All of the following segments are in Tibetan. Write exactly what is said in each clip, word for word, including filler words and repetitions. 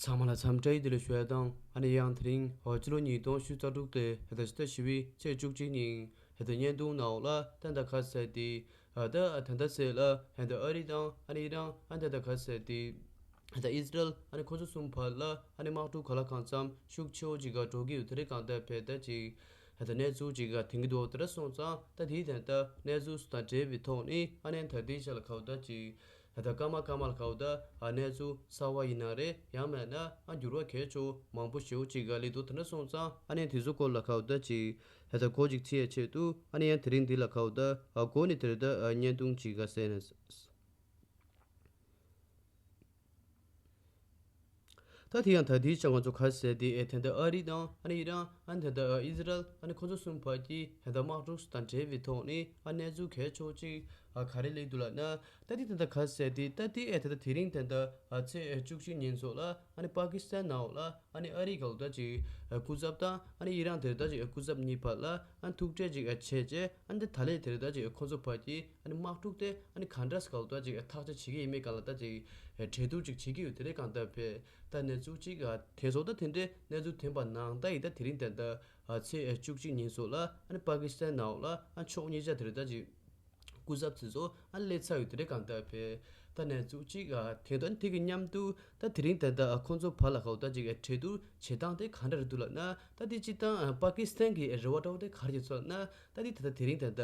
ཚང་མ་ལ་འཚམས་འདྲི་བདེ་ལེགས་ཞུ་ཡ་དང་ཨ་ནི་ཡང་དེ་རིང་ཕྱི་ལོ་ཉིས་སྟོང་ཉི་ཤུ་རྩ་དྲུག་ལོའི་ཟླ་བཞི་པའི་ཚེས་བཅུ་གཅིག་ཉིན་བརྙན་ཐུང་ནང་ལ་ད་ལྟ་ག་ཟེར་དེ་ད་ད་ལྟ་ཟེར་ལ་ད་ལྟ་ཨ་རི་དང་ཨ་ནི་ཨི་རན་ཨ་ནི་ད་ལྟ་ག་ཟེར་དེ་ད་ལྟ་ཨི་ཟི་རལ་ཨ་ནི་ཁོ་ཚོ་གསུམ་བར་ལ་ཨ་ནི་དམག་འཁྲུག་ག་ལ་གང་འཚམ་ཤུགས་ཆེ་བོ་ཅིག་ག་འགྲོ་གི་ཡོད། དེ་རིང་གང་ལྟར་བས་ད་ཅིག་ད་ལྟ་གནས་ཚུལ་ཅིག་ག་དེང་གི་འདུག་དེ་འདྲ་སོང་ཙང་ད་དེའི་ད་ལྟ་གནས་ཚུལ་དང་འབྲེལ་བའི་ཐོག་ནས་ཨ་ནི་ད་དེའི་ཆ་ལ་ག་བ་ད་ཅིག་ད་ལྟ་སྐར་མ་སྐར་མ་ལ་ག་བ་ད་ཨ་གནས་ཚུལ་གསར་བ་ཡིན་ན་རེད། ཡང་མིན་ན་ཨ་འགྱུར་བ་གལ་ཆེ་བོ་མང་པོ་ཞེ་བོ་ཅིག་ག་སླེབས་འདུག་དེ་འདྲ་སོང་ཙང་ཨ་ནི་དེ་ཚོ་སྐོར་ལ་ག་བ་ད་ཅིག་ད་ལྟ་གོ་ཅིག་ཚིག་ཡ་ཆེད་དུ་ཨ་ནི་ཡང་དེ་རིང་འདི་ལ་ག་བ་ད་ཨ་གོ་ནི་དེ་རེད། ད་ཨ་བརྙན་ཐུང་ཅིག་ག་ཟེར་ནས། ད་དེ་ཡང་ད་དེའི་ཆ་ང་ཚོ་ག་ཟེར་དེ་ཨེ་ད་ལྟ་ཨ་རི་དང་ཨ་ནི་ཨི་རན་ཨ་ནི་ད་ལྟ་ཨི་ཟི་རལ་ཨ་ནི་ཁོ་ཚོ་གསུམ་བར་གྱི་ད་ལྟ་དམག་འཁྲུག་དང་འབྲེལ་བའི་ཐོག་ནས་ཨ་གནས་ཚུལ་གལ་ཆེ་བོ་ཅིག་ཨ་ག་རེ་སླེབས་འདུག་ལབ་ན། ད་དེ་ད་ལྟ་ག་ཟེར་དེ་ད་དེ་ཨེ་ད་ལྟ་དེ་རིང་ད་ལྟ་ཨ་ཚེས་བཅུ་གཅིག་ཉིན་ཚོ་ལ་ཨ་ནི་པ་ཀི་སི་ཐན་ནང་ལ་ཨ་ནི་ཨ་རི་ག་ལ་ད་ཅིག་སྐུ་ཚབ་དང་ཨ་ནི་ཨི་རན་དེ་ད་ཅིག་སྐུ་ཚབ་གཉིས་བར་ལ་ཨ་ནི་ཐུག་འཕྲད་ཅིག་བྱས་རྗེས་ཨ་ནི་ད་ལས་དེ་ད་ཅིག་ཁོ་ཚོ་བར་གྱི་ཨ་ནི་དམག་འཁྲུག་དེ་ཨ་ནི་ག་འདྲ་སེ་ག་ལ་ད་ཅིག་ཐག་གཅོད་བྱེད་ཀྱི་ཡིན་མིན་སྒང་ལ་ད་ཅིག་གྲོས་བསྡུར་ཅིག་བྱེད་ཀྱི་ཡོད། དེ་རེད། གང་ལྟར་བས་ད་གནས་ཚུལ་ཅིག་དེ་ཚོ་ད་དེ་འདྲའི་གནས་ཚུལ་ཐོན་པ་ནང་ད་ཡིན་ད་དེ་རིང་ད་ལྟ་ཚེས་བཅུ་གཅིག་ཉིན་ཚོ་ལ་ཨ་ནི་པ་ཀི་སི་ཐན་ནང་ལ་ཨ་ཕྱོགས་གཉིས་ཆ་དེ་རེད་ད་ཅིག་སྐུ་ཚབ་ཚོ་ཚོ་ཨ་སླེབས་ཚར་ཡོད། དེ་རེད། གང་ལྟར་བས་ད་གནས་ཚུལ་གཅིག་ཨ་དེ་དོན་དེ་གི་མཉམ་དུ་ད་དེ་རིང་ད་ལྟ་ཁོང་ཚོ་བར་ལ་ག་ལ་ད་ཅིག་གྲོས་བསྡུར་བྱེད་སྟངས་དེ་ག་འདྲ་རེད་འདུག་ལབ་ན། ད་དེ་སྤྱིར་བཏང་པ་ཀི་སི་ཐན་གི་རེ་བ་འདྲ་བོ་དེ་ག་རེ་བྱེད་ཚོད་ལབ་ན། ད་དེ་ད་ལྟ་དེ་རིང་ད་ལྟ་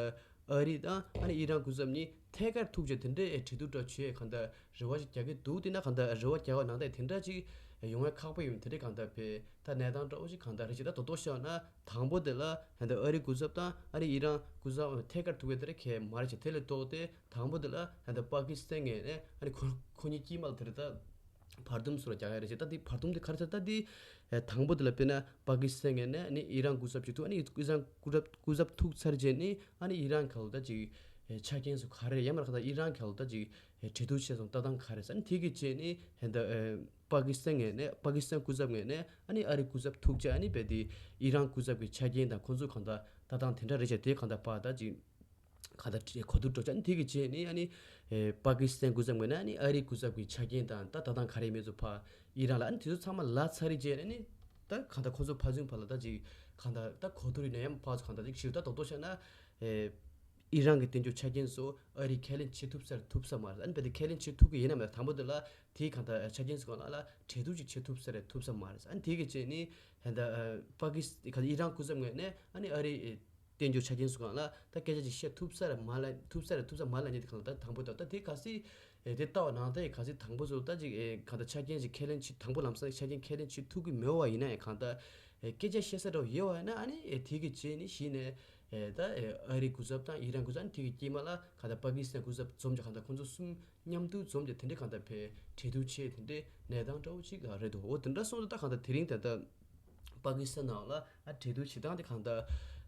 ཨ་རི་དང་ཨ་ནི་ཨི་རན་སྐུ་ཚབ་གཉིས་ཐད་ཀར་ཐུག་རྗེས་དེ་འདྲའི་གྲོས་བསྡུར་འདྲ་བྱེད་གང་ལྟར་རེ་བ་ཞིག་རྒྱག་གི་འདུག་དེ་ན་གང་ལྟར་རེ་བ་རྒྱག་པ་ནང་ལྟར་དེ་འདྲ་ཅིག་ཡོང་ཡ་ཁག་པོ་ཡོད། དེ་འདྲ་གང་ལྟར་བས་ད་གནས་སྟངས་འདྲ་བོ་ཞིག་གང་ལྟར་རེད་ཅེས་ད་དོ་དོ་བཤད་ན། དང་པོ་དེ་ལ་ད་ལྟ་ཨ་རི་སྐུ་ཚབ་དང་ཨ་རི་ཨི་རན་སྐུ་ཚབ་ཐད་ཀར་ཐུག་ཡ་དེ་རེད་ཁེ་མ་རེད་ཅེས། དེ་ལས་ལྡོག་སྟེ་དང་པོ་དེ་ལ་ད་ལྟ་པ་ཀི་སི་ཐན་ངོས་ནས་ཨ་ནི་ཁོ་ཁོ་གཉིས་དཀྱིལ་མ་ལ་དེ་རེད་ད་བར་འདུམ་བཟོ་ར་རྒྱག་ཡ་རེད་ཅེས། ད་དེ་བར་འདུམ་དེ་ག་རེ་ཟེར་ད་དེ་དང་པོ་དེ་ལ་དཔེར་ན་པ་ཀི་སི་ཐན་ངོས་ནས་ཨ་ནི་ཨི་རན་སྐུ་ཚབ་ཅིག་ཐུག་ཨ་ནི་ཨི་རན་སྐུ་ཚབ་སྐུ་ཚབ་ཐུག་ཚར་རྗེས་ནི་ཨ་ནི་ཨི་རན་ག་ལ་ད་ཅིག་ཆ་རྐྱེན་སུ་ག་རེ་ཡང་མ་རེད། ག་ད་ཨི་རན་ག་ལ་ད་ཅིག་གྲོས་བསྡུར་བྱས་སོང་ལྟ་སྟངས་ག་རེ་ཟེར། ཨ་ནི་དེ་གི་རྗེས་ནི་ད་ལྟ་པ་ཀི་སི་ཐན་ངོས་ནས་པ་ཀི་སི་ཐན་སྐུ་ཚབ་ངོས་ནས་ཨ་ནི་ཨ་རི་སྐུ་ཚབ་ཐུག་རྗེས་ཨ་ནི་རྦད་དེ་ཨི་རན་སྐུ་ཚབ་ཀྱི་ཆ་རྐྱེན་དང་ཁོང་ཚོ་གང་ལྟར་ལྟ་སྟངས་དེ་འདྲ་རེད་ཅེས་དེ་གང་ལྟར་ཕར་ད་ཅིག་གང་ལྟར་གོ་བསྡུར་འགྲོ་ཅེས། ཨ་ནི་དེ་གི་རྗེས་ནི་ཨ་ནི་པ་ཀི་སི་ཐན་སྐུ་ཚབ་ངོས་ནས་ཨ་ནི་ཨ་རི་སྐུ་ཚབ་ཀྱི་ཆ་རྐྱེན་དང་ད་ལྟ་སྟངས་ག་རེ་མེད་ཚོ་ཕར་ཨི་རན་ལ་ཨ་ནི་དེ་ཚོ་ཚང་མ་ལབ་ཚར་རྗེས་ཨ་ནི་ད་གང་ལྟར་ཁོང་ཚོ་ཕར་ཚུར་ཕར་ལ་ད་ཅིག་གང་ལྟར་ད་གོ་བསྡུར་ཡིན་ན་ཡང་ཕར་ཚུར་གང་ལྟར་ཅིག་ཞིབ་ད་རྡོག་རྡོག་བཤད་ན། ཨི་རན་གྱི་བསྟན་འགྱུར་ཆ་རྐྱེན་སོགས་ཨ་རིས་ཁས་ལེན་བྱེད་ཐུབ་ས་རེད་ཐུབ་ས་མ་རེད། ཨ་ནི་རྦད་དེ་ཁས་ལེན་བྱེད་ཐུབ་ཀྱི་ཡིན་ནམ་མེད་དང་པོ་དེ་ལ་དེའི་གང་ལྟར་ཆ་རྐྱེན་སོགས་ལ་ལ་གྲོས་བསྡུར་ཅིག་བྱེད་ཐུབ་ས་རེད་ཐུབ་ས་མ་རེད། ཨ་ནི་དེ་གི་རྗེས་ནི་ད་ལྟ་པ་ཀི་སི་ཨི་རན་སྐུ་ཚབ་ངོས་ནས་ཨ་ནི་ཨ་རིའི་བསྟན་འགྱུར་ཆ་རྐྱེན་སོགས་ལ་ད་སྐད་ཆ་ཅིག་བཤད་ཐུབ་ས་རེད་མ་ལ་ཐུབ་ས་རེད་ཐུབ་ས་མ་རེད་ལབ་མཁན་དེ་གང་ལྟར་དང་པོ་དང་ད་དེ་གལ་སྲིད་དེ་ལྟ་བ་ནང་ལྟར་གལ་སྲིད་དང་པོ་སོགས་ད་ཅིག་གང་ལྟར་ཆ་རྐྱེན་ཅིག་ཁས་ལེན་བྱེད་དང་པོ་ལམ་སང་ཆ་རྐྱེན་ཁས་ལེན་བྱེད་ཐུབ་ཀྱི་མེད་པ་ཡིན་ན་ཡང་གང་ལྟར་སྐད་ཆ་བཤད་ས་འདྲ་བོ་ཡོད་པ་ཡིན་ན་ཨ་ནི་དེ་གི་རྗེས་ནི་གཞི་ནས། ཨེ་ད་ཨེ་ཨ་རིའི་སྐུ་ཚབ་དང་ཨི་རན་སྐུ་ཚབ་ཨ་ནི་དེ་གི་དཀྱིལ་མ་ལ་ག་ད་པ་ཀི་སི་ཐན་སྐུ་ཚབ་འཛོམས་ཀྱི་གང་ལྟར་ཁོང་ཚོ་གསུམ་མཉམ་དུ་འཛོམས་ཀྱི་དེ་འདྲའི་གང་ལྟར་བས་གྲོས་བསྡུར་བྱས་དེ་འདྲའི་གནས་སྟངས་འདྲ་བོ་ཅིག་རེད་འདུག་འོ་དེ་འདྲ་སོང་ཙང་ད་གང་ལྟར་དེ་རིང་ད་ལྟ་པ་ཀི་སི་ཐན་ནང་ལ་ཨ་གྲོས་བསྡུར་བྱེད་སྟངས་དེ་གང་ལྟར་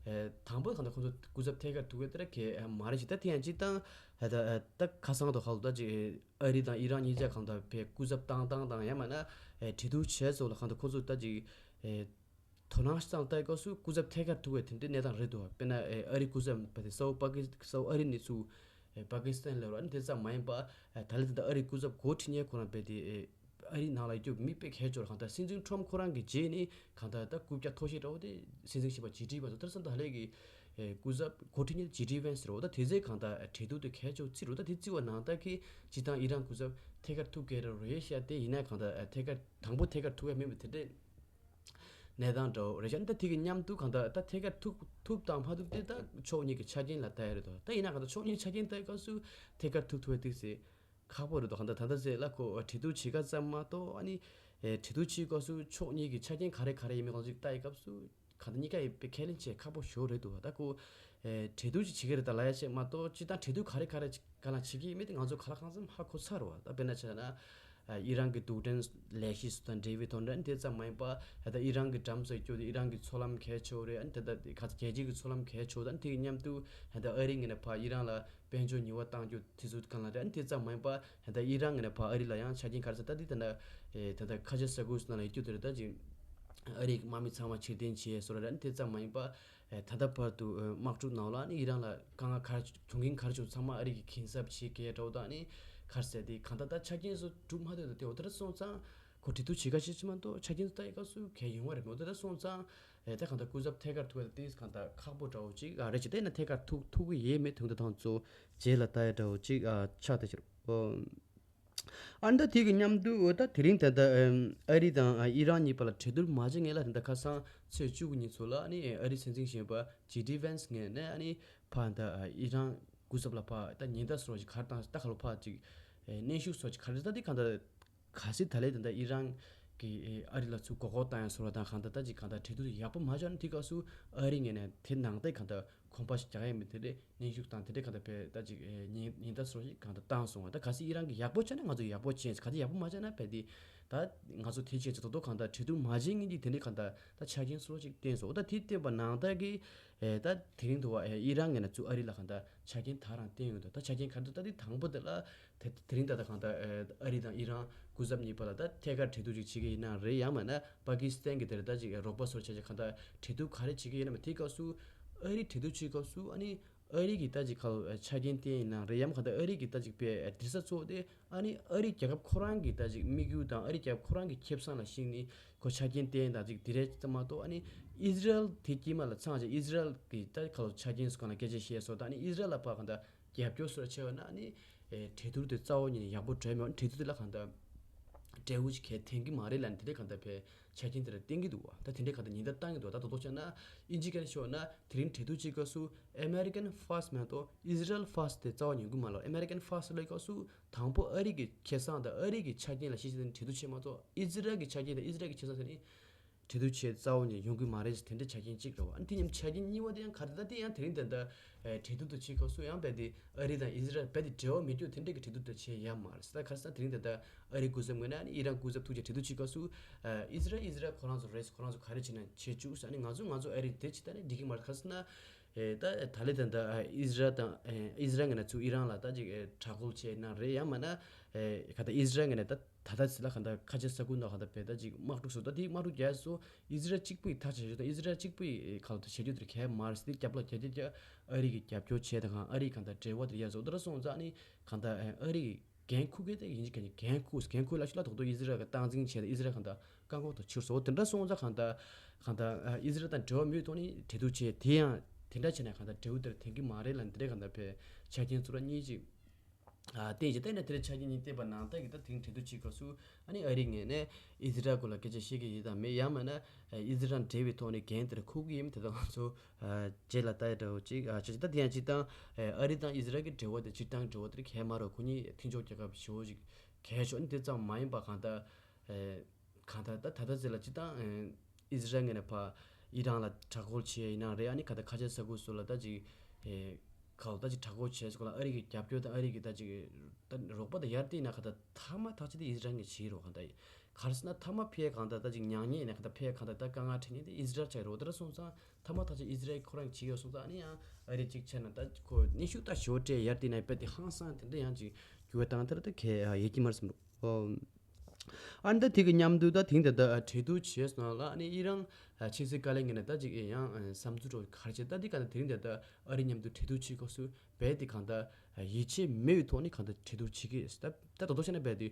ཨེ་དང་པོ་གང་ལྟར་ཁོང་ཚོ་སྐུ་ཚབ་ཐད་ཀར་ཐུག་གི་དེ་ར་གས་མ་རེད་ཅིག་ད་དེ་ཡང་ཅིག་དང་ད་ད་ཁ་སང་དུ་ཧ་ལོ་ད་ཅིག་ཨ་རི་དང་ཨི་རན་གཉིས་ཆ་གང་ལྟར་བས་སྐུ་ཚབ་བཏང་སྟངས་དང་ཡང་མིན་ན་ཨེ་གྲོས་བསྡུར་བྱས་སོགས་ལ་གང་ལྟར་ཁོང་ཚོ་ད་ཅིག་ཨེ། དོ་སྣང་བཏང་སྟངས་སྐབས་སུ་སྐུ་ཚབ་ཐད་ཀར་ཐུག་པའི་དེ་འདྲའི་གནས་སྟངས་རེད་འདུག་དཔེར་ན་ཨ་རི་སྐུ་ཚབ་པ་དེ་སའུ་པ་ཀི་སའུ་ཨ་རི་ནས་ཚུར་པ་ཀི་སི་ཐན་ལ་རོ་ཨ་ནི་དེ་ཙམ་མ་ཡིན་པ་ད་ལན་དེ་ད་ཨ་རི་སྐུ་ཚབ་འགོ་ཁྲིད་མཁན་ཁོ་རང་རྦད་དེ་ཨ་རི་ནང་ལ་ཡོད་རྒྱུ་མི་དཔེ་གལ་ཆེ་བ་གང་ལྟར་སྲིད་འཛིན་ཁྲོམ་ཁོ་རང་གི་རྗེས་ནས་གང་ལྟར་ད་རྐུབ་བཀྱག་མཐོ་ཤོས་འདྲ་བོ་དེ་སྲིད་འཛིན་གཞོན་པ་ཇེ་ཌི་ཝེན་སི་དེ་ཙམ་ད་ལན་གི་སྐུ་ཚབ་འགོ་ཁྲིད་མཁན་ཇེ་ཌི་ཝེན་སི་རེད་འོ་ད་དེ་ཚོས་གང་ལྟར་གྲོས་བསྡུར་དེ་གལ་ཆེ་བ་བརྩི་རོ་ད་དེ་བརྩི་བ་ནང་ལྟར་གི་སྤྱིར་བཏང་ཨི་རན་སྐུ་ཚབ་ཐད་ཀར་ཐུག་གི་རེད་རེད་ཤག་དེ་ཡིན་ན་གང་ལྟར་ཐད་ཀར་དང་པོ་ཐད་ཀར་ཐུག་ཡ་མིན་པ་དེ་འདྲས། གནས་སྟངས་འདྲ་བོ་རེད་ཤག་ད་དེ་གི་མཉམ་དུ་གང་ལྟར་ད་ཐད་ཀར་ཐུག་ཐུབ་དང་མ་ཐུབ་དེ་ད་ཕྱོགས་གཉིས་ཀྱི་ཆ་རྐྱེན་ལ་ལྟ་ཡ་རེད་དོ། ད་ཡིན་ན་གང་ལྟར་ཕྱོགས་གཉིས་ཆ་རྐྱེན་ལྟ་ཡི་སྐབས་སུ་ཐད་ཀར་ཐུག་ཐུབ་ཡ་ཏོག་ཙམ་ཁག་པོ་རེད་དོ། གང་ལྟར་ད་ལྟ་ཟེར་ལ་ཁོ་གྲོས་བསྡུར་བྱེད་ཀ་ཙམ་མ་གཏོགས་ཨ་ནི་གྲོས་བསྡུར་བྱེད་སྐབས་སུ་ཕྱོགས་གཉིས་ཀྱི་ཆ་རྐྱེན་ག་རེ་ག་རེ་ཡིན་མིན་གང་ཅིག་ལྟ་ཡི་སྐབས་སུ་གང་ལྟར་གཉིས་ཀ་ཡི་དཔེ་ཁས་ལེན་བྱེད་ཁག་པོ་ཞེ་པོ་རེད་འདུག་ད་ཁོ་གྲོས་བསྡུར་ཅིག་བྱེད་ཀྱི་རེད་ད་ལབ་ཡ་བྱས་མ་གཏོགས་སྤྱིར་བཏང་གྲོས་བསྡུར་ག་རེ་ག་རེ་ག་ལ་བྱེད་ཀྱི་ཡིན་མིན་དེ་ང་ཚོ་ག་ལ་གང་འཚམ་ཧ་གོ་ཚར་བ། ད་དཔེར་ན་ཆ་བཞག་ན། ཨ་ཨི་རན་གྱི་རྡུལ་ཕྲན་ལས་གཞི་སུ་དང་འབྲེལ་བའི་དོན་དག་དེ་ཙམ་མ་ཡིན་པ་ད་ལྟ་ཨི་རན་གྱི་འགྲམ་ཟེར་རྒྱུ་དེ་ཨི་རན་གྱི་མཚོ་ལམ་གལ་ཆེ་བོ་རེད། ཨ་ནི་ད་ལྟ་ག་ཚོད་རྒྱལ་སྤྱི་གི་མཚོ་ལམ་གལ་ཆེ་བོ་དང་དེ་གི་མཉམ་དུ་ད་ལྟ་ཨ་རི་ངོས་ནས་ཕར་ཨི་རན་ལ་དཔལ་འབྱོར་ཉེས་པ་བཏང་རྒྱུ་དེ་ཚོ་གང་ལ་རེད། ཨ་ནི་དེ་ཙམ་མ་ཡིན་པ་ད་ལྟ་ཨི་རན་ངོས་ནས་ཕར་ཨ་རི་ལ་ཡང་ཆ་རྐྱེན་ག་རེ་ཟེར་ད་དེ་ད་ལྟ་ད་ལྟ་ཁ་ཆེ་ས་ཁུལ་སུ་ནང་ལ་ཡོད་རྒྱུ་དེ་རེད། ད་ཅིག་ཨ་རིའི་དམག་མི་ཚང་མ་ཕྱིར་འཐེན་བྱས་སོ་ར་ར་དེ་ཙམ་མ་ཡིན་པ། ད་ལྟ་བར་དུ་དམག་འཁྲུག་ནང་ལ་ཨི་རན་ལ་དཀའ་ངལ་ག་རེ་བྱུང་གིན་ག་རེ་བྱུང་ཚང་མ་ཨ་རི་གིས་གུན་གསབ་བྱེད་དགོས་འདྲ་བོ་དང་ནི་ག་རེ་ཟེར་དེ་གང་ལྟར་ད་ཆ་རྐྱེན་སོགས་གྲུབ་མ་ཐུབ་ད་དེ་འོ་ད་ར་སོང་ཙང་ ཁོ་འབྲེལ་གཏུག་བྱེད་ཀ་ཞིག་ཅི་མ་གཏོགས་ཆ་རྐྱེན་དུ་ལྟ་ཡི་སྐབས་སུ་གལ་ཡོང་བ་རེད་མོད། ད་སོང་ཙང་ཨེ་ད་གང་ལྟར་སྐུ་ཚབ་ཐད་ཀར་ཐུག་ཡ་ཏིས་གང་ལྟར་ཁག་པོ་འདྲ་བོ་ཅིག་ཨ་རེད་ཅེ་ད་ཡིན་ན་ཐད་ཀར་ཐུག་ཐུག་གི་ཡས་མེད། དོན་དུ་དང་ཚོ་རྗེས་ལ་ལྟ་ཡ་འདྲ་བོ་ཅིག་ཨ་ཆགས་ཏེ་ཕྱིར། ཨ་ནི་ད་དེ་གི་མཉམ་དུ་ད་དེ་རིང་ད་ལྟ་ཨ་རི་དང་ཨི་རན་གཉིས་བར་ལ་གྲོས་བསྡུར་མ་བྱེད་སྔོན་ལ་ད་ལྟ་ཁ་སང་ཚེས་བཅུ་དགུ་ཉིན་ཚོ་ལ་ཨ་ནི་ཨ་རི་སྲིད་འཛིན་གཞོན་པ་ཇེ་ཌི་ཝན་སི་ངོས་ནས་ཨ་ནི་ཕ་ད་ཨི་རན་སྐུ་ཚབ་ལ་ཕ་ད་ཉེན་བརྡ་སོགས་ཀྱི་གར་དང་ད་ག་ལ་ཕ་ཅིག་གནོན་ཤུགས་སོགས་ཀྱི་གར་ད་དེ་གང་ལྟར་གལ་སྲིད་ད་ལས་ད་ལྟ་ཨི་རན་གྱིས་ཨ་རི་ལ་ཚུར་མགོ་སྐོར་བཏང་ཡ་སོགས་ལ་དང་གང་ལྟར་ད་ཅིག་གང་ལྟར་གྲོས་བསྡུར་ཡག་པོ་མ་བྱུང་ན་དེ་སྐབས་སུ་ཨ་རི་ངོས་ནས་དེ་ནང་བསྟན་གང་ལྟར་གོམ་པ་ཞིག་རྒྱག་ཡ་མེད། དེ་འདྲའི་གནོན་ཤུགས་དང་དེ་འདྲའི་གང་ལྟར་བས་ད་ཅིག་ཉེན་ཉེན་བརྡ་སོགས་ཤིག་གང་ལྟར་བཏང་སོང་བ། ད་གལ་སྲིད་ཨི་རན་གྱིས་ཡག་པོ་བྱས་ན་ང་ཚོ་ཡག་པོ་བྱས། གལ་སྲིད་ཡག་པོ་མ་བྱས་ན་བས་དེ་ད་ང་ཚོ་དེ་བྱས་ཚེ་ད་དུང་གང་ལྟར་གྲོས་བསྡུར་མ་བྱེད་སྔོན་གྱི་དེ་འདྲའི་གང་ལྟར་ད་ཆ་རྐྱེན་སོགས་ཤིག་བསྟན་སོང་། ད་དེ་བསྟན་པ་ནང་ལྟར་གྱི་ཨེ་ད་དེ་རིང་དུ་བ་ཨེ་ཨི་རན་ངོས་ནས་ཚུར་ཨ་རི་ལ་གང་ལྟར་ཆ་རྐྱེན་དག་རང་བསྟན་ཡོད་འདུག་ད་ཆ་རྐྱེན་ག་རེ་འདུག་ད་དེ་དང་པོ་དེ་ལ་དེ་དེ་རིང་ད་ལྟ་གང་ལྟར་ཨེ་ཨ་རི་དང་ཨི་རན་སྐུ་ཚབ་གཉིས་བར་ལ་ད་ཐད་ཀར་གྲོས་བསྡུར་ཅིག་བྱེད་ཀྱི་ཡིན་ན་རེད། ཡང་མིན་ན་པ་ཀི་སི་ཐན་གྱི་དེར་ད་ཅིག་རོགས་པ་སོགས་བྱས་ཀྱི་གང་ལྟར་གྲོས་བསྡུར་ག་རེ་བྱེད་ཀྱི་ཡིན་ན་མིན་དེའི་སྐབས་སུ་ཨ་རི་གྲོས་བསྡུར་བྱེད་སྐབས་སུ་ཨ་ནི་ཨ་རི་གི་ད་ཅིག་ཁ་ལོ་ཆ་རྐྱེན་བསྟན་ཡིན་ན་རེད། ཡང་གང་ལྟར་ཨ་རི་གི་ད་ཅིག་པའི་དྲི་ས་གཙོ་བོ་དེ་ཨ་ནི་ཨ་རི་རྒྱལ་ཁབ་ཁོ་རང་གི་ད་ཅིག་དམིགས་ཡུལ་དང་ཨ་རི་རྒྱལ་ཁབ་ཁོ་རང་གི་ཁེ་བཟང་ལ་གཞིགས་ནས་ཁོ་ཆ་རྐྱེན་བསྟན་དང་ཅིག་དེ་རེད་ཙམ་མ་གཏོགས། ཨ་ནི་ཨི་ཟི་རལ་དེ་དཀྱིལ་མ་ལ་ཚང་ཅིག་ཨི་ཟི་རལ་གི་ད་ཁ་ལོ་ཆ་རྐྱེན་སུ་གང་ལ་སྐད་ཆ་བཤད་སོགས་དང་ཨ་ནི་ཨི་ཟི་རལ་ལ་ཕར་གང་ལྟར་རྒྱབ་སྐྱོར་སོགས་བྱས་པ་ན་ཨ་ནི་ཨེ་གྲོས་བསྡུར་དེ་རྩ་བ་ཉིད་ནས་ཡག་པོ་གྲོལ་མེད། གྲོས་བསྡུར་དེ་ལ་གང་ལྟར་འབྲས་བུ་ཞིག་གལ་ཐོན་གྱི་མ་རེད་ལབ་ནས་དེ་འདྲའི་གང་ལྟར་བས་ཆ་རྐྱེན་དེ་ལ་བསྟན་གྱི་འདུག་བ། ད་དེ་འདྲའི་གང་ལྟར་ཉེན་བརྡ་བཏང་གི་འདུག་ད་དོ་དོ་བྱས་ན་ཨིན་ཇི་སྐད་ནས་ཤོད་ན་དེ་རིང་གྲོས་བསྡུར་བྱེད་སྐབས་སུ་American first མ་གཏོགས་Israel first དེ་རྩ་བ་ཉིད་ཀྱི་མ་ལབ། American first ལབ་སྐབས་སུ་དང་པོ་ཨ་རི་གི་ཁེ་བཟང་དང་ཨ་རི་གི་ཆ་རྐྱེན་ལ་གཞི་བྱས་ནས་གྲོས་བསྡུར་བྱེད་མ་གཏོགས་ཨི་ཟི་རལ་གྱི་ཆ་རྐྱེན་དང་ཨི་ཟི་རལ་གྱི་ཁེ་བཟང་ཟེར་ནས་གྲོས་བསྡུར་བྱེད་རྩ་བ་ཉིད་ཡོང་གི་མ་རེད། དེ་འདྲའི་ཆ་རྐྱེན་གཅིག་རེད་བ། ཨ་ནི་དེ་མཉམ་ཆ་རྐྱེན་གཉིས་པ་དེ་ཡང་ག་རེ་ད་དེ་ཡང་དེ་རིང་ད་ལྟ་ཨེ་གྲོས་བསྡུར་དུ་བྱེད་སྐབས་སུ་ཡང་རྦད་དེ་ཨ་རི་དང་ཨི་ཟི་རལ་རྦད་དེ་འབྲེལ་བ་མེད་རྒྱུ་དེ་འདྲ་གི་གྲོས་བསྡུར་དུ་བྱེད་ཡ་མ་རེད། ད་ག་རེ་ཟེར་ན་དེ་རིང་ད་ལྟ་ཨ་རི་སྐུ་ཚབ་ངོས་ནས་ཨ་ནི་ཨི་རན་སྐུ་ཚབ་ཐུག་བྱས་གྲོས་བསྡུར་བྱེད་སྐབས་སུ་ཨ་ཨི་ཟི་རལ་ཨི་ཟི་རལ་ཁོ་རང་ཚོ་རེས་ཁོ་རང་ཚོ་ག་རེ་བྱེད་ན་བྱེད་བཅུག་ཟེར། ཨ་ནི་ང་ཚོ་ང་ཚོ་ཨ་རི་དེ་བྱེད་ད་ནི་འགྲིག་གི་མ་རེད། ག་རེ་ཟེར་ན་ཨེ་ད་ད་ལས་ད་ལྟ་ཨ་ཨི་ཟི་རལ་དང་ཨེ་ཨི་ཟི་རལ་ངོས་ནས་ཚུར་ཨི་རན་ལ་ད་ཅིག་ཨེ་དྲག་རྒོལ་བྱས་ན་རེད། ཡང་མིན་ན་ཨེ་ག་ད་ཨི་ཟི་རལ་ངོས་ནས་ད་ད་ལྟ་ཟེར་ལ་ག་ད་ཁ་ཆེ་ས་ཁུལ་ནང་ག་ད་བས་ད་ཅིག་དམག་འཁྲུག་བཟོ། ད་དེ་དམག་འཁྲུག་རྒྱག་སོ་ཨི་ཟི་རལ་གཅིག་པུ་ཡི་ཐག་བཅད་ཞོར་དང་ཨི་ཟི་རལ་གཅིག་པུ་ཡི་ག་ལ་ད་བྱེད་རྒྱུ་དེར་གལ་མ་རེད་ཟེར། དེ་རྒྱབ་ལ་རྒྱ་རྒྱ་རྒྱ་ཨ་རི་གི་རྒྱབ་སྐྱོར་བྱས་དང་ཨ་རི་ག་ད་འབྲེལ་བ་དེར་ཡར་བཟོ་ད་ར་སོང་ཙང་ཨ་ནི་ག་ད་ཨ་རི་གི་འགན་འཁུར་མཁན་དེ་ཡིན་གཅིག་གན་གྱི་འགན་འཁུར་འགན་འཁུར་ལ་ཤུ་ལ་དོག་དོག་ཨི་ཟི་རལ་གི་སྟངས་འཛིན་བྱས་ཏེ་ཨི་ཟི་རལ་གང་ལྟར་བཀག་འགོག་ཏུ་ཕྱིར་སོང་། དེ་འདྲ་སོང་ཙང་གང་ལྟར་གང་ལྟར་ཨ་ཨི་ཟི་རལ་དང་འབྲེལ་བ་མེད་ཐོག་ནས་གྲོས་བསྡུར་བྱས། དེ་ཡང་དེ་འདྲ་བྱས་ན་གང་ལྟར་འབྲས་བུ་དེར་ཐོན་གྱི་མ་རེད་ལབ་འདི་འདྲའི་གང་ལྟར་བས་ཆ་རྐྱེན་ཚུར་གཉིས་ཅིག་ཨ་བསྟན་བྱས། བསྟན་ནས་དེ་འདྲའི་ཆ་རྐྱེན་གཉིས་བསྟན་པ་ནང་ལྟར་གྱི་ད་དེང་གྲོས་བསྡུར་བྱེད་སྐབས་སུ་ཨ་ནི་ཨ་རི་ངོས་ནས་ཨི་ཟི་རལ་སྐོར་ལ་སྐད་ཆ་བཤད་ཀྱི་ཡིན་དང་མེད། ཡང་མིན་ན་ཨ་ཨི་ཟི་རལ་འབྲེལ་བའི་ཐོག་ནས་འགན་དེར་འཁུར་གྱི་ཡིན། དེ་དག་ང་ཚོ་ཨ་རྗེས་ལ་ལྟ་ཡ་འདྲ་བོ་ཅིག་ཨ་བྱས་ཅིག་ད་དེ་ཡང་སྤྱིར་བཏང་ཨ་ཨ་རི་དང་ཨི་ཟི་རལ་གྱི་འབྲེལ་བ་དེ་སྤྱིར་བཏང་འབྲེལ་བ་དེར་གལ་མ་རུང་། ཁོ་གཉིས་མཐུན་ཕྱོགས་རྒྱལ་ཁབ་ཞེ་པོ་ཅིག་གལ་ཆོག་ནི་དེ་ཙམ་མ་ཡིན་པ་གང་ལྟར་ཨ་གང་ལྟར་ད་ད་ལྟ་ཟེར་ལ་སྤྱིར་བཏང་ཨ་ཨི་ཟི་རལ་ངོས་ནས་ཕར་ཨི་རན་ལ་དྲག་རྒོལ་བྱས་ཡིན་ན་རེད། ཨ་ནི་གང་ལྟར་ཁ་ཆེ་ས་ཁུལ་སོགས་ལ་ད་ཅིག་ཨ་གང་ལྟར་ཅིག་དྲག་རྒོལ་བྱས་སོགས་ལ་ཨ་རི་གི་རྒྱབ་སྐྱོར་དང་ཨ་རི་གི་ད་ཅིག་ད་རོགས་པ་དང་ཡར་བལྟས་ན་གང་ལྟར་མཐའ་མ་ཐག་ཆོད་དེ་ཨི་ཟི་རལ་ངོས་བྱེད་རོགས་གང་ལྟར་ཡིན། ག་རེ་ཟེར་ན་མཐའ་མ་ཕའི་གང་ལྟར་ད་ཅིག་མྱངས་མཁན་ཡིན་ན་གང་ལྟར་ཕའི་གང་ལྟར་ད་དཀའ་ངལ་འཕྲད་མཁན་དེ་ཨི་ཟི་རལ་ཆགས་རོགས། དེ་འདྲ་སོང་ཙང་མཐའ་མ་ཐག་ཆོད་ཨི་ཟི་རལ་ཁོ་རང་བྱེད་ཡོད་སོང་ཙང་ཨ་ནི་ཡང་ཨ་རི་གཅིག་བྱས་ན་ད་ཁོ་གནོན་ཤུགས་ད་ཞོ་སྤྲད་ཡར་བལྟས་ན་དཔེ་དེ་ཧང་སང་དེ་འདྲ་ཡང་ཅིག་འགྱུར་བ་བཏང་ཐར་ད་གལ་ཡོད་ཀྱི་མ་རེད་བསམ་རོགས། ཨ་ནི་ད་དེ་གི་མཉམ་དུ་ད་དེང་ད་ལྟ་གྲོས་བསྡུར་བྱས་སོང་ལ་ཨ་ནི་ཨི་རན་ཕྱི་སྲིད་བཀའ་བློན་ངོས་ནས་ད་ཅིག་ཡང་བསམ་ཚུལ་འདྲ་བོ་ག་རེ་བྱས། ད་དེ་ག་ནས་དེ་རིང་ད་ལྟ་ཨ་རི་མཉམ་དུ་གྲོས་བསྡུར་བྱེད་སྐབས་སུ་རྦད་དེ་གང་ལྟར་ཡིད་ཆེས་མེད་པའི་ཐོག་ནས་གང་ལྟར་གྲོས་བསྡུར་བྱེད་ཀྱི་ཡོད། ད་ད་དོ་དོ་བྱས་ན་རྦད་དེ་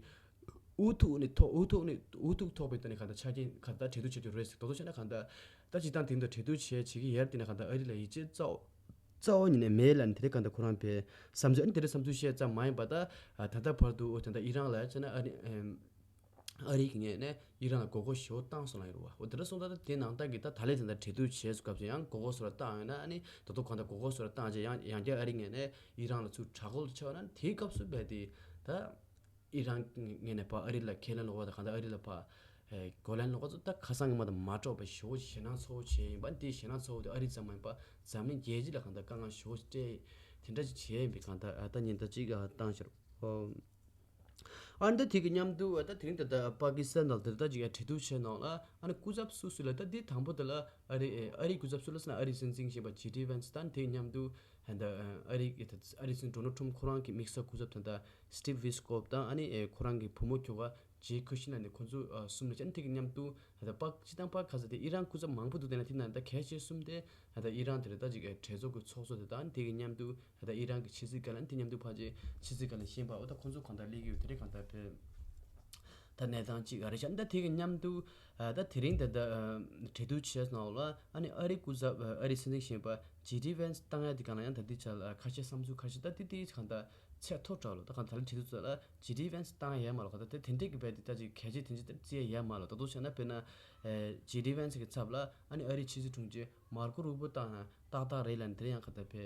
འུ་ཐུག་ནས་ཐོག་འུ་ཐུག་ནས་འུ་ཐུག་ཐོག་པའི་ཐོག་ནས་གང་ལྟར་ཆ་རྐྱེན་གང་ལྟར་གྲོས་བསྡུར་བྱེད་རྒྱུ་རེད་ཟེར། དོ་དོ་བྱས་ན་གང་ལྟར་ད་ཅིག་དང་དེང་དུ་གྲོས་བསྡུར་བྱས་བྱེད་ཀྱི་ཡོད་དེ་ན་གང་ལྟར་ཨ་རི་ལ་ཡིད་ཆེས་རྩ་བ་རྩ་བ་ཉིད་ནས་མེད་ལབ་ནས་དེ་རིང་གང་ལྟར་ཁོ་རང་པའི་བསམ་ཚུལ་ཨ་ནི་དེ་རིང་བསམ་ཚུལ་བཤད་ཙམ་མ་ཡིན་པ་ད་ད་ལྟ་བར་དུ་ད་ལྟ་ཨི་རན་ལ་བྱས་ན་ཨ་རི་ཨ་རི་གི་ངོས་ནས་ཨི་རན་ལ་མགོ་སྐོར་ཞེ་པོ་བཏང་སོང་ལ་ཡོད་རེད་བ། འོ་དེ་འདྲ་སོང་ཙང་ད་དེ་ནང་ལྟར་གྱི་ད་ད་ལས་དེ་འདྲ་གྲོས་བསྡུར་བྱས་སྐབས་སུ་ཡང་མགོ་སྐོར་སོགས་ལ་བཏང་ཡོད་ན་ཨ་ནི་ད་དུང་གང་ལྟར་མགོ་སྐོར་སོགས་ལ་བཏང་རྗེས་ཡང་ཡང་བསྐྱར་ཨ་རི་ངོས་ནས་ཨི་རན་ལ་ཚུར་དྲག་རྒོལ་བྱས་པ་ན་དེའི་སྐབས་སུ་རྦད་དེ་ད་ཨི་རན་ངོས་ནས་ཕར་ཨ་རི་ལ་ཁས་ལེན་ལོག་པ་དང་གང་ལྟར་ཨ་རི་ལ་ཕར་ཨེ་རྒོལ་ལན་སློག་པ་ཚོ་ད་ཁ་སང་གི་མ་དང་མ་འདྲ་བའི་ཞེ་པོ་ཞེད་སྣང་ཚ་པོ་བྱས་ཡིན་པ། དེའི་ཞེད་སྣང་ཚ་པོ་དེ་ཨ་རི་ཙམ་མ་ཡིན་པ་འཛམ་གླིང་རྒྱལ་སྤྱི་ལ་གང་ལྟར་དཀའ་ངལ་ཞེ་པོ་སྤྲད་དེ་འདྲ་ཅིག་བྱས་ཡིན་པའི་གང་ལྟར་ཨ་ད་ཉིན་ད་ཅིག་ཨ་བཏང་ཤར། ཨ་ནི་ད་དེ་གི་མཉམ་དུ་ཨ་ད་དེ་རིང་ད་ལྟ་པ་ཀི་སི་ཐན་དང་དེ་ད་ཅིག་ཨ་གྲོས་བསྡུར་བྱས་ནང་ལ་ཨ་ནི་སྐུ་ཚབ་སུ་སུ་ལ་ད་དེ་དང་པོ་དེ་ལ་ཨ་རི་ཨ་རི་སྐུ་ཚབ་སུ་ལ་ཟེར་ན་ཨ་རི་སྲིད་འཛིན་གཞོན་པ་ཇེ་ཌི་ཝན་སི་དང་དེ་མཉམ་དུ་ཨ་ད་ཨ་རི་ཨ་རི་སྲིད་འཛིན་ཌོ་ནལ་ཊམ་ཁོ་རང་གི་དམིགས་བསལ་སྐུ་ཚབ་དོན་དག་སི་ཊིབ་ཝི་སི་ཀོབ་དང་ཨ་ནི་ཨེ་ཁོ་རང་གི་བུ་མོ་ཁྱོ་ག་ཇེ་ཁུ་ཤི་ན་ནི་ཁོ་ཚོ་ཨ་གསུམ་ལ་ཅན་དེ་གི་མཉམ་དུ་ད་ལྟ་པག་སྤྱི་དང་པག་ཁ་ས་དེ་ཨི་རན་སྐུ་ཚབ་མང་པོ་འདུག་དེ་ན་དེ་ན་ད་གལ་ཆེ་གསུམ་དེ་ད་ལྟ་ཨི་རན་དེ་རེད། ད་ཅིག་ཨེ་གྲོས་ཚོགས་ཀྱི་ཚོགས་གཙོ་དེ་དང་དེ་གི་མཉམ་དུ་ད་ལྟ་ཨི་རན་གྱི་ཕྱི་སྲིད་བཀའ་བློན་དེ་མཉམ་དུ་ཕལ་ཆེར་ཕྱི་སྲིད་བཀའ་བློན་གཞན་པ་འོ་ད་ཁོ་ཚོ་གང་ལྟར་སླེབས་ཀྱི་ཡོད། དེ་རེད་གང་ལྟར་བས་ ད་གནས་སྟངས་གཅིག་རེད་ཤག་ད་དེ་གི་མཉམ་དུ་ཨ་ད་དེ་རིང་ད་ལྟ་ཨ་གྲོས་བསྡུར་བྱས་སོང་ལ། ཨ་ནི་ཨ་རིའི་སྐུ་ཚབ་ཨ་ཨ་རིའི་སྲིད་འཛིན་གཞོན་པ་ཇེ་ཌི་ཝན་སི་བཏང་ཡ་དེ་ག་ལ་ཡང་ད་ལྟའི་ཆར་ཨ་ཁ་ཤས་བསམ་ཚུལ་ཁ་ཤས་ད་དེ་དེ་གང་ལྟར་ཚད་མཐོ་དྲགས་ལོ། ད་གང་ལྟར་ད་ལན་གྲོས་བསྡུར་ཚོ་ལ་ཇེ་ཌི་ཝན་སི་བཏང་ཡ་མ་ལོ། གང་ལྟར་དེ་དེ་འདྲས་ཀྱི་རྦད་དེ་ད་ཅིག་གལ་ཆེ་དེ་འདྲས་ད་བརྩི་ཡ་ཡ་མ་ལོ། ད་དུང་བྱས་ན་དཔེར་ན་ཨ་ཇེ་ཌི་ཝན་སི་གི་ཚབ་ལ་ཨ་ནི་ཨ་རིའི་ཕྱི་སྲིད་དྲུང་ཆེ་མར་ཀོ་རུ་པོ་བཏང་ན་ཏག་ཏག་རེད་ལབ་ནས་དེ་ཡང་གང་ལྟར་དཔེ་